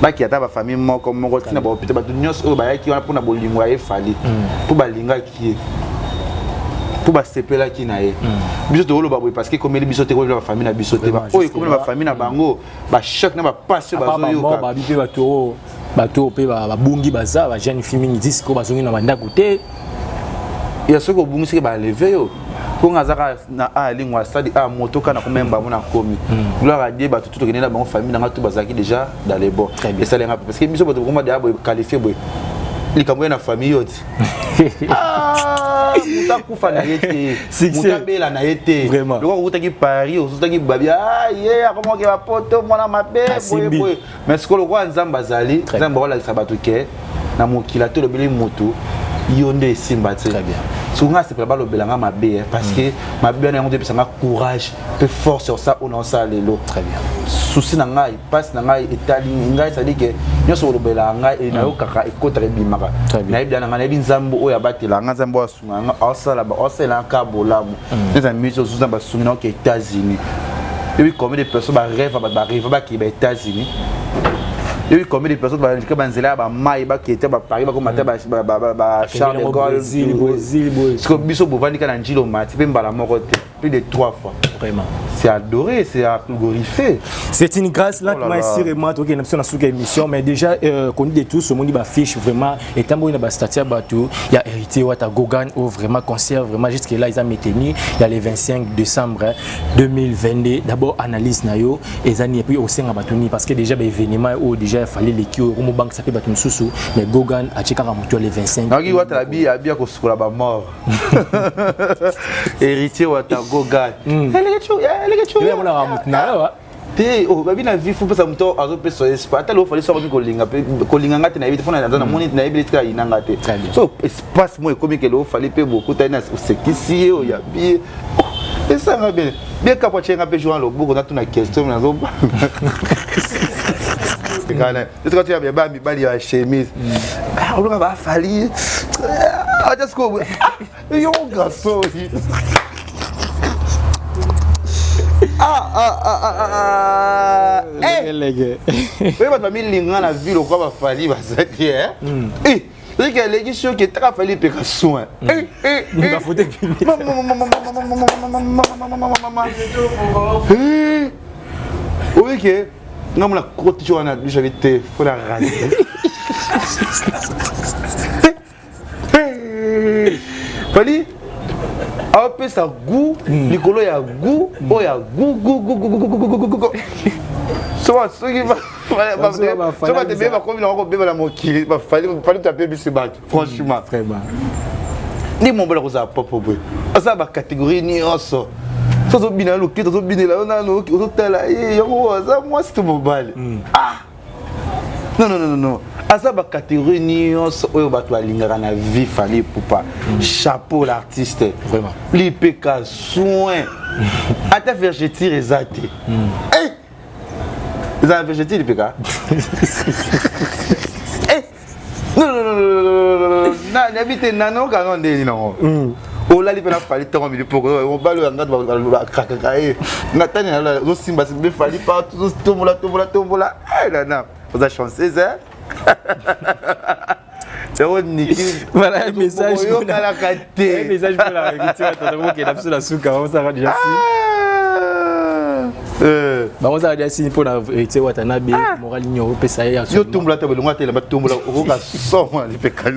baki, ata bafamille moko moko, ntina bahôpital, bato nyonso oyo bayaki wana mpona bolingo ya ye Fally, mpo balingaki ye, mpo basepelaki na ye. Biso tokoloba boye parce que ekomeli biso te, ekomeli bafamille na biso te. Oyo ekomeli bafamille na bango, bachoc na bapasi oyo bazoyoka. Babi mpe bato oyo mpe babungi, baza bajeune fille mingi disque bazongi na bandako te. Ya soki obungisiki, baleve yo mpo nga azaka na a lingwa stade a moto kaka na komemba mo na komi. Gloire à Dieu, bato tu tokende na bango, famille nanga tu bazalaki déjà dans les bons. Esalenga parce que biso bato bokoma deya boye qualifié boye, likambo ye na famille yo ti. Ah, moto akufa na ye te, moto abela na ye te. Lokola okutaki Paris, ozotaki babi, ah, ye akomaki bapoto, mwana mabe, boye boye. Mais sikoyo lokola Nzambe azali, Nzambe akolakisa bato ke na mokili ata olobeli motu, yo nde esimba te. Soki nga asepela balobela nga mabe, parce que mabe wana yango nde epesa nga courage mpe force sur ça oyo naosala lelo. Souci na ngai, mpasi na ngai etali ngai, c'est-à-dire ke nyonso kolobelaka ngai nayokaka, ekotaka, ebimaka. Nayebi na ngai, nayebi Nzambe oyo abatelaka ngai, Nzambe oyo asunga ngai, aosala aosalela nga kaka bolamu. Neza misi ozuza basungi na oke États-Unis. Ebi combien de personnes barêve, barêve bakei ba États-Unis? Ebi combien de personnes balika banzela ya bamai, bakei te baparis, bakoma te ba Charles de Gaulle? Siko biso bovandi kaka na Njilo, mati mpe mbala moko te, plus de trois fois. Vraiment. C'est adoré, c'est à glorifier. C'est une grâce là, oh là. Sûrement, ok, nous sommes dans émission, mais déjà, connu de tous, au monde, bah, fiche vraiment, et tant qu'il y a statut, bateau, il y a héritier, Wata Gogan, oh, vraiment, concert, vraiment, jusque là, ils ont maintenu, il y a le 25 décembre 2022. D'abord, analyse, nayo, et zani, et puis au sein de parce que déjà, bah, événement, oh, déjà, il fallait les qui, au banque, ça fait bateau, sous, mais Gogan, a checké le 25. Donc, il y a bien qu'on la mort. Héritier Wata Gogan. Te, babi na vie, fopesa moto azopesa espace. Ata leo Fally so akomi kolinga kolinga nga te, nayebi te mpona naza namoni, nayebi etika ayina nga te. So espace mo ekomi ke leo Fally mpe bokutani na osekisi ye, oyabi ye, esanga bien bien. Kapo atyenga mpe jour loboko, natuna question, nazobanga etika toya ba mibali ya chemise oloka baFally ata sikoyo yo garçon. Ah, ah, ah, ah, ah. Lege. Oyo bato bamilinga na vie lokola baFally baza te. Soki aleki, soki etaka Fally epeka soin. Bafoto. Oyo ke nga mona koti wana douche abi te, faut la raser. Fally aopesa goût likolo ya goût oyo ya goût goût goût goût goût goût goût goût. Soki so bato ebele bakomi nango kobeba na mokili, baFally to apebisi bato franchement. Nde mobala kozala propre boye, aza bacatégorie nyonso. So ozobina loketo, ozobinela yo nano, ozotala ye yango aza mwasi to mobali. Ah non, non, non, non, aza bacatégorie nyonso oyo bato balingaka na vie. Fally Ipupa, chapeau l'artiste. Vraiment. Lipeka soin, ata vergeture eza te. Eza na vergeture lipeka. Non, non, non, nayebi te nanoka ndeni nango. Olali mpe na Fally ntongo mili poko, mobali oyo anga bakrakaka ye nga tani, ozosimba simba Fally partout, ozotombola tombola tombola. Nana oza chanceuse yango niki. Voilà un message. Oyokalaka te. Un message pour la héritier. Tokokenda biso na suka, osaka déjà si bango ozalaka déjà sini mpona héritier Watanabe, moral nini opesa ye? Yo tombola te, bolongo atelema, tombola, okoka somo lipeka.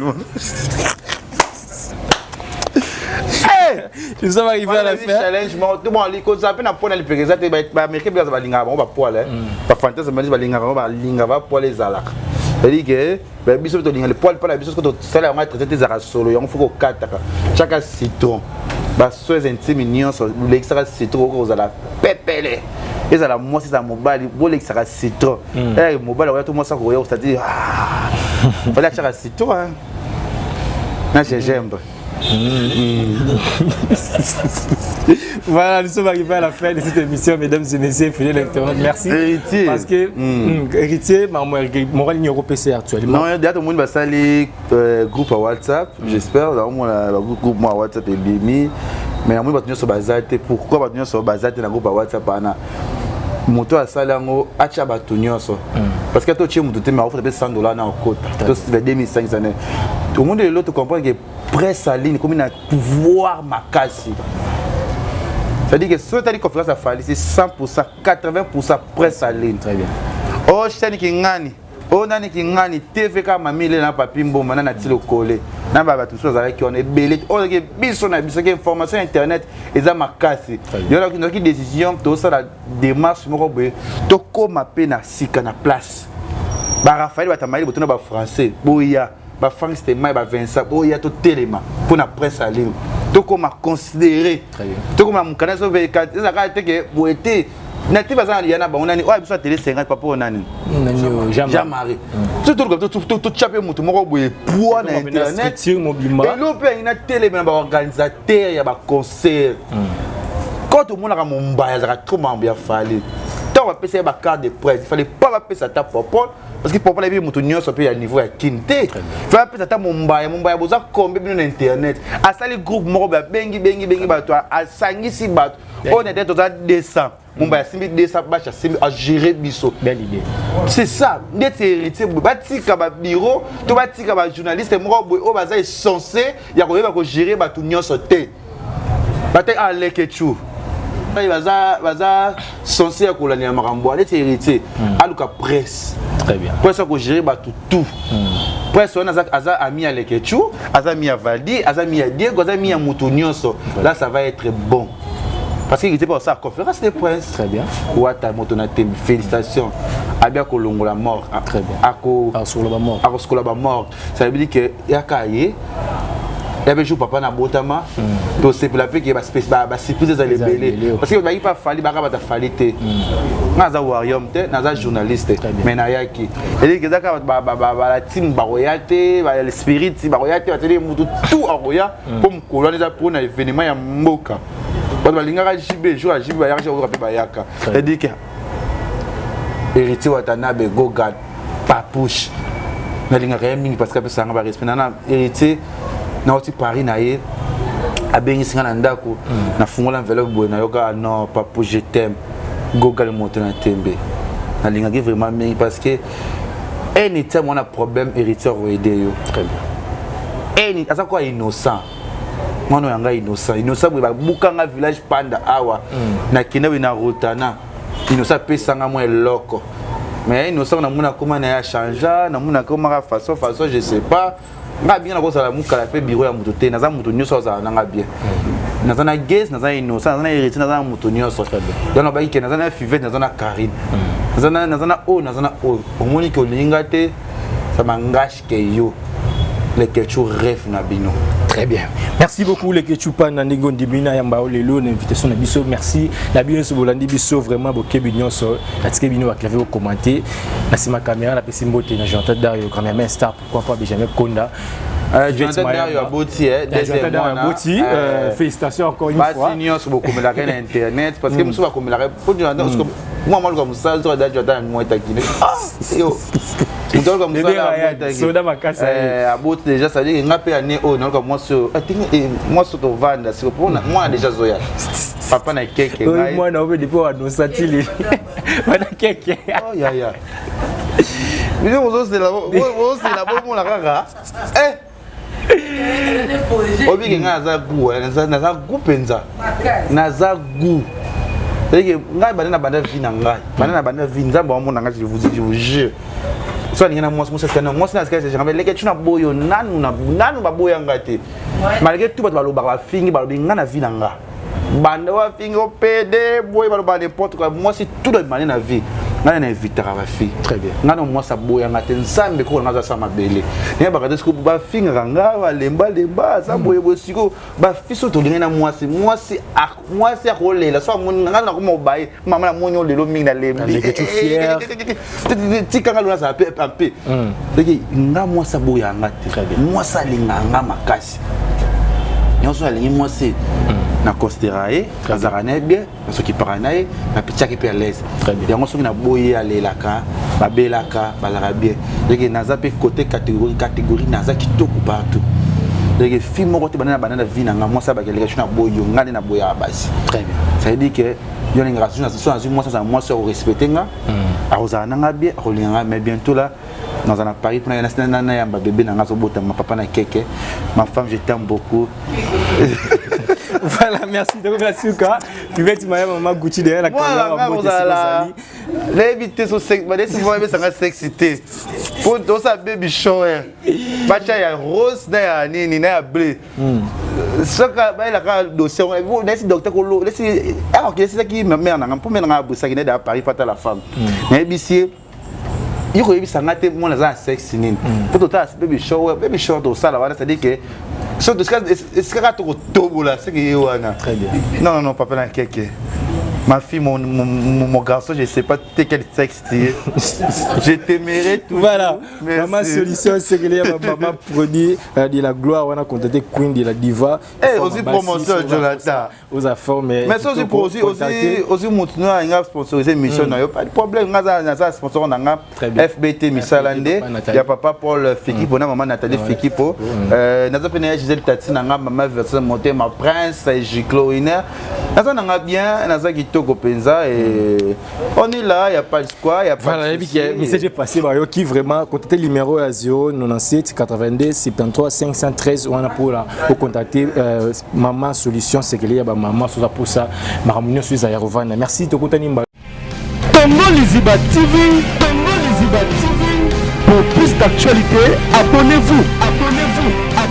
Nous sommes arrivés à la fin. Challenge moko bon, likozala mpe na mpona lipeka eza te. Baaméricain mpe baza balingaka bango bapoils, bafantasme banisi balingaka bango, balingaka bapoils ezalaka. C'est-à-dire que biso mpe tolinga le poil mpo na biso. Soki tosala yango traité te, ezalaka solo. Yango foko okataka, tiaka citron, basoins intimes nyonso olekisaka citron, okoki kozala pepele. Ezala mwasi, ezala mobali, bolekisaka citron. Mobali akoya to mwasi akoya, c'est-à-dire Fally atiaka citron na gingembre. Voilà, nous sommes arrivés à la fin de cette émission, mesdames et messieurs, fidèles internautes. Merci. Héritier. Parce que, héritier, moral numéro PC actuellement. Non, déjà, tout le monde va salir groupe à WhatsApp, j'espère. Là, au moins, le groupe moi WhatsApp est bimi. Mais moi, bato nyonso baza te. Pourquoi bato nyonso baza te na groupe ya WhatsApp wana? Moto asali yango, atya bato nyonso, parce que ata otie moto te, mais akofuta mpe 100 $ na okota to 2500. Omoni lelo, tocomprendre que presse en ligne ekomi na pouvoir makasi. C'est-à-dire que soki otali conférence ya Fally, c'est 100, 80 presse en ligne. Très bien. O chaîne kingani, oyo nani kingani TV, kaka mamile na papi mboma na nati lokole na bato mosusu bazalaki wana ebele. Oyo biso na biso ke information internet eza makasi. Yo nakoki décision, tosala démarche moko boye, tokóma mpe na sika na place. BaRaphaël, bato ya mayele, botuna bafrançais boya. Ba Frank Stemay, ba Vincent, boya totelema mpona presse en ligne. Tokoma considéré. Tokoma mokanda so ezalaka te ke boye te. Natif aza ya na bango nani oyo biso atele 50 papa oyo nani Jean Marie. Toluka totya mpe moto moko boye poids na internet. Elo mpe alingi natelema na baorganisateur ya baconcert. Quand tomonaka Mombaya azalaka trop mambo ya Fally, ntango bapesa ye bacarte de presse, il fallait pas bapesa ata Popol, parce que Popol ayebi moto nyonso mpe ya niveau ya Kine te. Fa bapesa ata Mombaya. Mombaya, boza kombe bino na internet, asali groupe moko, babengi bengi bengi bato, asangisi bato oyo na internet, toza 200. Mombaya asimbi 200 bashe, asimbi agéré biso. Belle idée. C'est ça ndeti Héritier boye, batika babureau to batika bajournaliste moko boye oyo baza essence ya koyeba kogérer bato nyonso te. Bate aleke chu baza censé ya kolandela makambo wana. Neti Héritier aluka presse. Très bien. Presse akogérer bato tout. Presse wana aza ami ya Lekechu, aza ami ya Valdi, aza ami ya Diego, aza ami ya moto nyonso. Là, ça va être bon, parce que Héritier mpe asala conférence de presse. Très bien. Wata moto na tembe, félicitations. Abi akolongola mort. Très bien. Ako akosukola bamort. Akosukola bamort, ça veut dire que yaka ye ya mpe jour papa na botama, tosepela mpe ke basurprise ezala ebele, parce que baki mpe afali baka bato afali te. Nga naza warrior te, naza journaliste, mais nayaki eliki eza kaka balatime bakoya te, baspirit bakoya te, bateli mutu tout akoya mpo mokolo wana eza mpona événement ya mboka. Bato balingaka JB, jour ya JB bayaka, jour mpe bayaka. C'est-à-dire que Héritier Watanabe, Goga Papouche, nalingaka ye mingi parce que apesaka nga barespect. Nana Héritier, nauti Paris na ye, abengisi nga na ndako, nafungola enveloppe boye, nayoka: "Non, Papouche, je t'aime." Goga le moto na tembe, nalingaki vraiment mingi parce que anytime wana problème, Héritier akoaider yo. Très bien. Aza kwa innocent, mwana oyo yanga innocent, innocent boye babukanga village panda awa, nakende boye na Rotana, Innocent apesanga mwa eloko. Mais Innocent, namoni akóma na ye achange, namoni akomaka façon façon, je sais pas. Nga bien nakozala mokala mpe bureau ya moto te, naza moto nyonso azala nanga bien. Naza na Gese, naza na Innocent, naza na Héritier, naza na moto nyonso. Donc nabaki ke naza na Fivete, naza na Karine, naza na oyo, naza na oyo. Omoni ke olingi nga te, ça m'engage ke yo Leketchu rêve na bino. Très bien. Merci beaucoup Leketchu Pana ndenge ondimi na yamba lelo na invitation na biso. Merci na bino nyonso bolandi biso, vraiment bokebi nyonso. Natiki bino baclavier kocommenter. Na nsima caméra, napesi mbote na Jonathan Dario, cameraman star, pourquoi pas Benjamin Konda. Jonathan Dario aboti. Jonathan Dario aboti, félicitations encore une fois. Basi nyonso bokomelaka na internet, parce que mosusu bakomelaka po Jonathan mwa mwaluka mosala soki ada Jonathan mwetakine yo moto aluka mosala soda makasi. Aboti déjà, ça veut dire nga mpe ane oyo naluka mwasi oyo, mwasi oyo tovanda siko mpona mwana déjà azoya, papa na keke. Ngai mwana oyo depuis annonça tili wana keke. Yaya, bino bozosela, bozosela, bomona kaka. Obike ngai naza gu, naza gu mpenza, naza gu. C'est-à-dire ngai banda na banda vie na ngai, banda na banda vie, Nzambe amona ngai, je vous dis, je vous jure, so alingi na mwasi, mwasi asikana, mwasi na asikana jamais. Leke tuna boyo nanu na nanu baboyanga te, malgré tout bato balobaka, bafingi, balobi ngai na vie na nga banda bafingi opede boye, balobaka n'importe quoi. Mwasi tout demande na vie ngai na évitaka bafille. Très bien. Ngai na mwasi aboyanga te, Nzambe koko nanga aza sa mabele nayebaka te. Siko bafingaka nga, balembalemba, aza boye boye. Siko bafils oyo tolingai na mwasi, mwasi mwasi akolela so amoni ngai nakoma obaye mama, namoni oyo lelo mingi, nalembi, tikanga lelo nazala mpe mpe soki nga mwasi aboyanga te, mwasi alingaka nga makasi nyonso. Alingi mwasi na considéra ye, azalaka na ye bien, nasokipaka na ye, napitiaki mpe à l'aise. Yango soki naboyi ye, alelaka, babelaka, bazalaka bien. Donc naza mpe côté catégorie catégorie, naza kitoko partout. Donc fille moko te banda na banda na vie na nga mwasi abakeleka so naboyi yo, nga nde naboyaka basi. Très bien. Ça veut dire que yo alingaka so nazwi mwasi, azala mwasi akorespecte nga, akozala na nga bien, akolinga nga. Mais bientôt là naza na Paris mpona nayamba bébé na nga azobotama, papa na keke. Ma femme, je t'aime beaucoup. Voilà, merci. Donc la suka Fivette Maya, mama Gucci derrière la caméra. Kozala nayebi te, badesi moko ebesanga sexy te po tosala baby shower, batya ya rose na ya nini na ya bleu. Soki bayelaka dossier, nayesi docteur kolo nesi awa, esisaki mare nanga mpo mare nanga abosaki nayede ya Paris pata la femme. Nayebisi ye Yo koyebisa nga te mwana aza na sexe nini. Po totala baby shower, baby shower tosala wana, c'est-à-dire que so esika kaka tokotobola seke ye wana. Très bien. Non, non, non, papa na keke. Ma fille, mon garçon, je sais pas t'es quel sexe tu es. Je t'aimerai toujours. Voilà, Merci. maman solution sekele ya maman produit de la gloire wana contacter Queen de la diva. Eh, aussi promotion Jonathan. Oza forme. Mais soki aussi aussi aussi mutu no alinga sponsoriser mission na yo, pas de problème, nga za naza sponsor na nga Très bien. FBT misala nde Papa Nathalie. ya papa Paul Fikipo na mama Nathalie Fikipo. Naza pe na ya Gisèle Tati na nga mama Versa Motema Prince Gicloiner. Naza na nga bien, naza kitoko penza et on est là, y a pas de quoi, y a pas Voilà, de yebi souci. ke message est passé bayoki vraiment contacter numéro ya 097 82 73 513 wana mpona ocontacter mama solution sekele ya bamama soza mposa makambo nyonso eza ya kovanda. Merci, tokutani mba. Congo Liziba TV, Congo Liziba TV. Pour plus d'actualités, abonnez-vous, abonnez-vous, abonnez-vous.